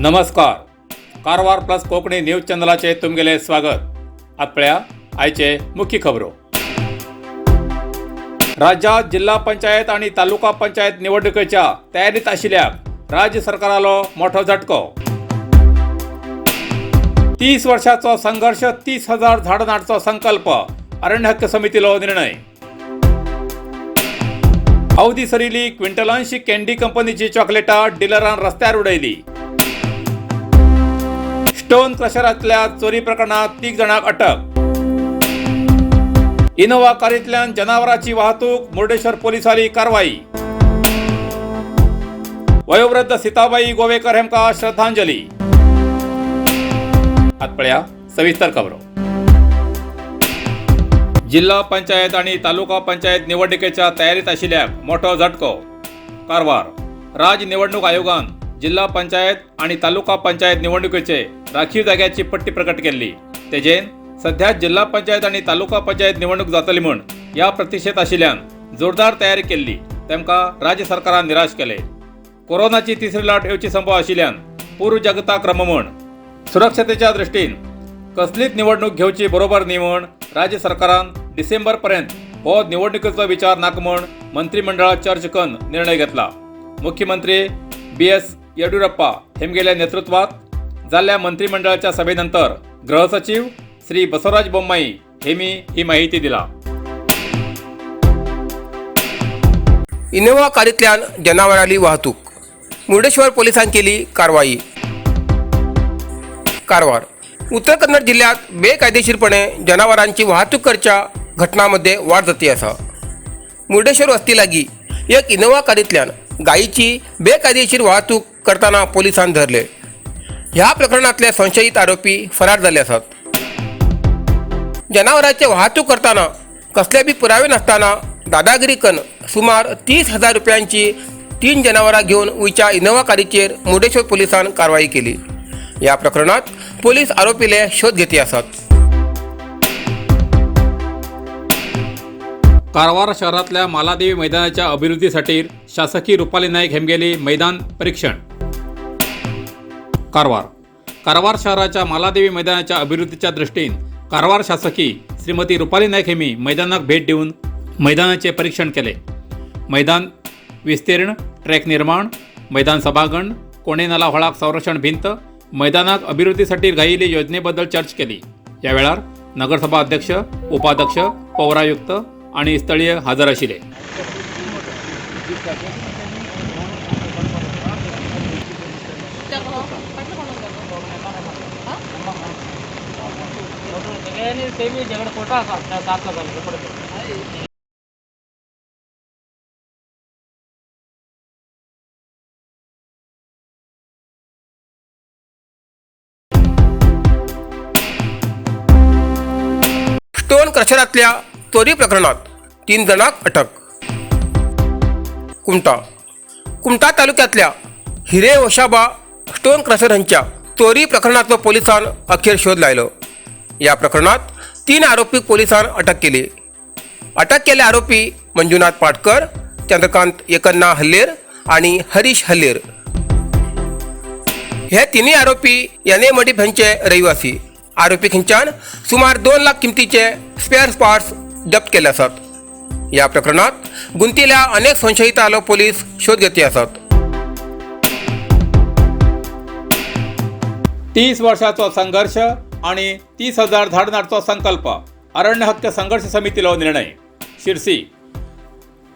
नमस्कार, Karwar plus Konkani news चॅनलाचे तुमगेले स्वागत. आत पळया आयचे मुख्य खबरो. राज्यात जिल्हा पंचायत आणि तालुका पंचायत निवडणुकीच्या तयारीत आशिल्ल्या राज्य सरकारालो मोठो झटको. 30 वर्षाचो संघर्ष, 30,000 झाडां नाडचो संकल्प, अरण्य हक्क समितीलो निर्णय. अवधी सरिली क्विंटलांशी कॅन्डी कंपनीची चॉकलेटां डिलरान रस्त्यार उडयली. स्टोन क्रशरांतल्या चोरी प्रकरणात 3 जाणांक अटक. इनोव्हा कारींतल्यान जनावरांची वाहतूक, मुर्डेश्वर पोलिसांनी कारवाई. वयोवृद्ध सीताबाई गोवेकर हेमका श्रद्धांजली. आत पळया सविस्तर खबरो. जिल्हा पंचायत आणि तालुका पंचायत निवडणुकीच्या तयारीत आशिल्ल्याक मोठो झटको. कारवार राज्य निवडणूक आयोगान जिल्हा पंचायत आणि तालुका पंचायत निवडणुकीचे राखीव जाग्याची पट्टी प्रकट केल्ली. तेजेन सध्या जिल्हा पंचायत आणि तालुका पंचायत निवडणूक जातली म्हूण या प्रतिक्षेत आशिल्ल्यान जोरदार तयारी केल्ली तेमकां राज्य सरकारान निराश केले. कोरोनाची तिसरी लाट येवची संभव आशिल्ल्यान पूर्वजागृता क्रम म्हूण सुरक्षतेच्या दृष्टीन कसलीच निवडणूक घेवची बरोबर न्ही म्हूण राज्य सरकारान डिसेंबर पर्यंत हो निवडणुकीचो विचार नाका म्हूण मंत्रिमंडळात चर्चा करून निर्णय घेतला. मुख्यमंत्री बी एस येडियुरप्पा हेमगेल्या नेतृत्वात जाल्ल्या मंत्रिमंडळाच्या सभेनंतर गृहसचिव श्री बसवराज बोम्माई हेमी ही माहिती दिला. इनोव्हा कारींतल्यान जनावरांली वाहतूक, मुर्डेश्वर पोलिसांनी केली कारवाई. कारवार उत्तर कन्नड जिल्ह्यात बेकायदेशीरपणे जनावरांची वाहतूक करच्या घटनांमध्ये वाढ जाती आसा. मुर्डेश्वर वस्ती लागीं एक इनोव्हा कारींतल्यान गायीची बेकायदेशीर वाहतूक करतना पोलिसान धरले. ह्या प्रकरणातले संशयित आरोपी फरार जाल्ले आसात. जनावरांचे वाहतूक करताना कसले बी पुरावे नासतना दादागिरी करून सुमार 30,000 रुपयांची 3 जनावरां घेवन वयच्या इनोव्हा कारीचेर मुर्डेश्वर पोलिसान कारवाई केली. ह्या प्रकरणात पोलीस आरोपीले शोध घेती आसात. कारवार शहरातल्या मालादेवी मैदानाच्या अभिवृद्धीसाठी शासकीय रुपाली नाईक हेमगेली मैदान परीक्षण. कारवार कारवार शहराच्या मालादेवी मैदानाच्या अभिवृद्धीच्या दृष्टीन कारवार शासकी श्रीमती रुपाली नाईक हेमी मैदानाक भेट दिवन मैदानाचे परीक्षण केले. मैदान विस्तीर्ण, ट्रॅक निर्माण, मैदान सभागण, कोणे नाला व्हाळाक संरक्षण भिंत, मैदानाक अभिवृद्धीसाठी घायिल्ली योजनेबद्दल चर्चा केली. या वेळार नगरसभा अध्यक्ष, उपाध्यक्ष, पौरायुक्त आणि स्थळीय हजर आशिल्ले. स्टोन क्रशरांतल्या चोरी प्रकरणात 3 जणांक अटक. कुमटा कुमटा तालुक्यातल्या हिरे होशाबा स्टोन क्रशर हांच्या चोरी प्रकरणाचो पोलिसान अखेर शोध लायलो. या प्रकरणात 3 आरोपी पोलिसान अटक केली. अटक केल्ले आरोपी मंजुनाथ पाटकर, चंद्रकांत एकन्ना हल्लेर आणि हरीश हल्लेर. हे तिन्ही आरोपी यानेमडीप हांचे रहिवासी. आरोपी खंयच्यान सुमार 2 लाख किमतीचे स्पेअर पार्ट्स जप्त केले आसात. या प्रकरणात गुंतिल्या अनेक संशयितांलो पोलीस शोध घेती आसात. 30 वर्षाचो संघर्ष आणि 30,000 झाड नाडचो संकल्प, अरण्य हक्क संघर्ष समितीलो निर्णय. शिरसी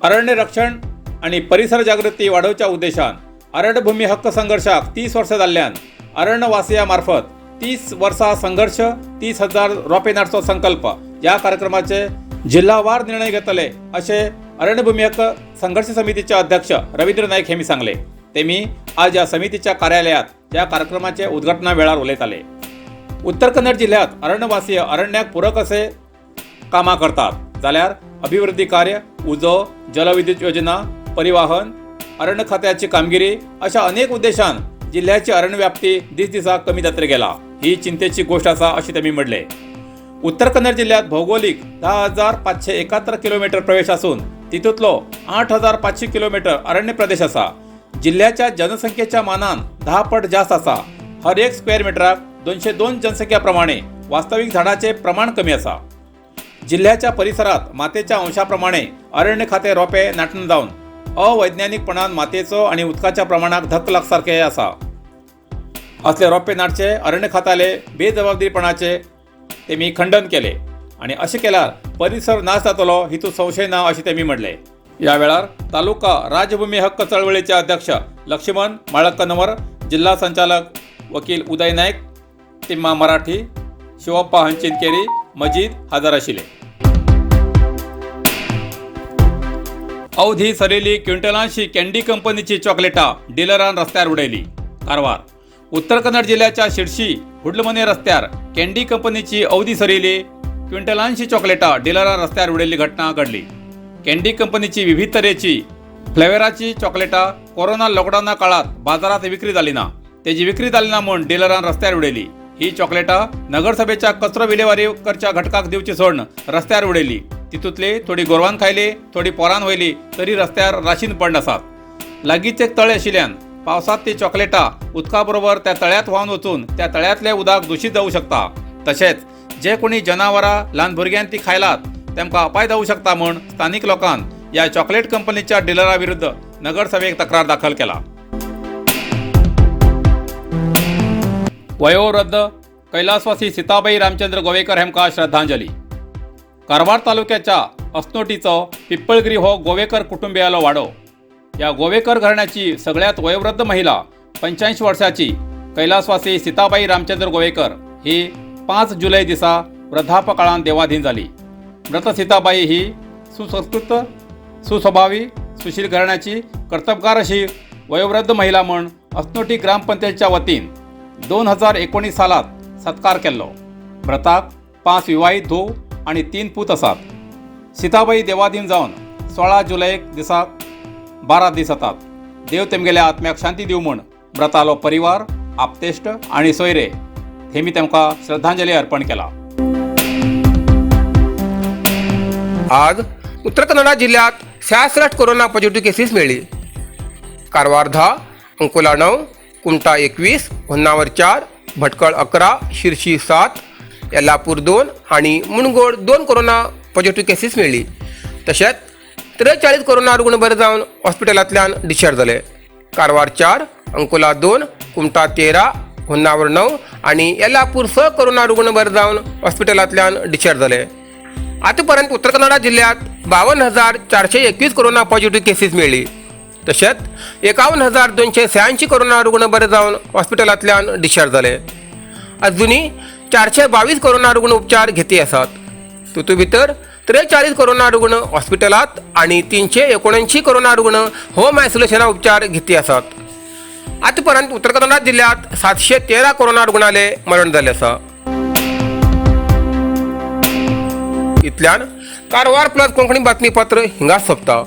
अरण्य रक्षण आणि परिसर जागृती वाढोवच्या उद्देशान अरण्यभूमी हक्क संघर्षाक 30 वर्सां जाल्ल्यान अरण्यवासिया मार्फत 30 वर्सां संघर्ष, 30,000 रोपे नाडचो संकल्प या कार्यक्रमाचे जिल्हावार निर्णय घेतले अशें अरण्यभूमी हक्क संघर्ष समितीचे अध्यक्ष रवींद्र नाईक हेमी सांगले. तेमी आज या समितीच्या कार्यालयात या कार्यक्रमाचे उद्घाटना वेळार उलयताले. उत्तर कन्नड जिल्ह्यात अरण्यवासीय अरण्याक पूरक असे कामां करतात जाल्यार अभिवृद्धी कार्य, उजो, जलविद्युत योजना, परिवाहन, अरण्य खात्याची कामगिरी अशा अनेक उद्देशान जिल्ह्याची अरण्य व्याप्ती दीस दिसा कमी जातरी गेला ही चिंतेची गोष्ट आसा अशें तेमी म्हणलें. उत्तर कन्नड जिल्ह्यात भौगोलिक 10,571 किलोमीटर प्रवेश आसून तितूंतलो 8,500 किलोमीटर अरण्य प्रदेश आसा. जिल्ह्याच्या जनसंख्येच्या मानान 10 पट जास्त आसा. हर एक स्क्वेअर मिटराक 202 जनसंख्या प्रमाणे वास्तवीक झाडाचे प्रमाण कमी आसा. जिल्ह्याच्या परिसरात मातेच्या अंशाप्रमाणे अरण्य खाते रोपे नाटन जावन अवैज्ञानिकपणान मातयेचो आनी उदकाच्या प्रमाणाक धक्को लागसारके आसा. असले रोपे नाटचे अरण्य खात्याले बेजबाबदारीपणाचे तेमी खंडन केले आनी अशें केल्यार परिसर नाश जातलो हितूंत संशय ना अशें तेमी म्हणलें. ह्या वेळार तालुका राजभूमी हक्क चळवळीचे अध्यक्ष लक्ष्मण माळक्कनवर, जिल्हा संचालक वकील उदय नायक, तिम्मा मराठी, शिवप्पा हंचिनकेरी, मजीद हजर आशिल्ले. अवधी सरिल्ली क्विंटलांशी कॅन्डी कंपनीची चॉकलेटां डिलरान रस्त्यार उडयली. कारवार. उत्तर कन्नड जिल्ह्याच्या शिरशी हुडलमने रस्त्यार कॅन्डी कंपनीची अवधी सरिल्ली क्विंटलांशी चॉकलेटां डिलरान रस्त्यार उडयल्ली घटना घडली. कॅन्डी कंपनीची विविध तरेची फ्लेवराची चॉकलेटां कोरोना लॉकडावना काळात बाजारात विक्री जाली ना. तेजी विक्री जाली ना म्हूण डिलरान रस्त्यार उडयली. ही चॉकलेटां नगरसभेच्या कचरो विलेवारी करच्या घटकाक दिवची सोडून रस्त्यार उडयली. तितूंतली थोडी गोरवान खायली, थोडी पोरान व्हयली, तरी रस्त्यार राशीन पडून आसात. लागींच एक तळें आशिल्ल्यान पावसांत ती चॉकलेटां उदका बरोबर त्या तळ्यांत व्हांवन वचून त्या तळ्यांतलें उदक दुशीत जावं शकता. तशेंच जे कोणी जनावरां, ल्हान भुरग्यान ती खायलात तेमकां अपाय जावं शकता म्हूण स्थानीक लोकान ह्या चॉकलेट कंपनीच्या डिलरा विरुद्ध नगरसभेक तक्रार दाखल केला. वयोवृद्ध कैलासवासी सीताबाई रामचंद्र गोवेकर हेमकां श्रद्धांजली. कारवार तालुक्याच्या असनोटीचो पिप्पळगिरी हो गोवेकर कुटुंबियालो वाडो. ह्या गोवेकर घराण्याची सगळ्यात वयोवृद्ध महिला 85 वर्साची कैलासवासी सीताबाई रामचंद्र गोवेकर ही 5 जुलै दिसा वृद्धापकाळान देवाधीन जाली. मृत सीताबाई ही सुसंस्कृत, सुस्वभावी, सुशील घराण्याची कर्तबगार अशी वयोवृद्ध महिला म्हूण असनोटी ग्रामपंचायतीच्या वतीन 2019 सालात सत्कार केल्लो. मृताक 5 विवाहीत धूव आनी 3 पूत आसात. सीताबाई देवाधीन जावन 16 जुलय दिसाक 12 दीस जातात. देव तेमगेल्या आत्म्याक शांती दिवं म्हूण मृतालो परिवार, आपतेश्ट आनी सोयरे हेमी तेमकां श्रद्धांजली अर्पण केला. आज उत्तर कन्नडा जिल्ह्यात 66 कोरोना पॉझिटिव्ह केसीस मेळ्ळी. कारवार 10, अंकोला 9, कुमटा 21, होन्नावर 4, भटकळ 11, शिरशी 7, येल्लापूर 2 आणि मुनगोड 2 कोरोना पॉझिटिव्ह केसीस मेळ्ळी. तशेंच 43 कोरोना रुग्ण बरे जावन हॉस्पिटलांतल्यान डिस्चार्ज जाले. कारवार 4, अंकोला 2, कुमटा 13, होन्नावर 9 आणि येल्लापूर 6 कोरोना रुग्ण बरे जावन हॉस्पिटलांतल्यान डिस्चार्ज जाले. आतापर्यंत उत्तर कन्नडा जिल्ह्यात 52,421 कोरोना पॉझिटिव्ह केसीस मेळ्ळी. तशेंच 51,286 कोरोना रुग्ण बरे जावन हॉस्पिटलांतल्यान डिस्चार्ज जाले. अजुनूय 422 कोरोना रुग्ण उपचार घेती आसात. तितूंत भितर 43 कोरोना रुग्ण हॉस्पिटलांत आनी 379 कोरोना रुग्ण होम आयसोलेशना उपचार घेती आसात. आतापर्यंत उत्तर कन्नडा जिल्ह्यात 713 कोरोना रुग्णाले मरण जाल्लें आसा. इतल्यान कारवार प्लस कोंकणी बातमीपत्र हिंगाच सोंपता.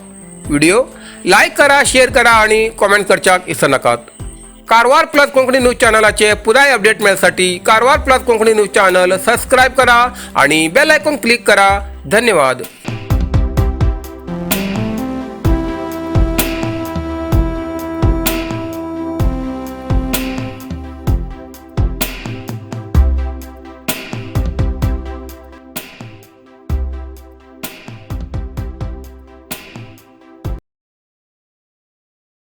व्हिडिओ लायक करा, शेअर करा आणि कॉमेंट करच्याक विसरनाकात. कारवार प्लस कोंकणी न्यूज चॅनलाचे पुराय update मेळसाठी Karwar plus Konkani news channel subscribe करा आणि बेल आयकॉन क्लिक करा. धन्यवाद.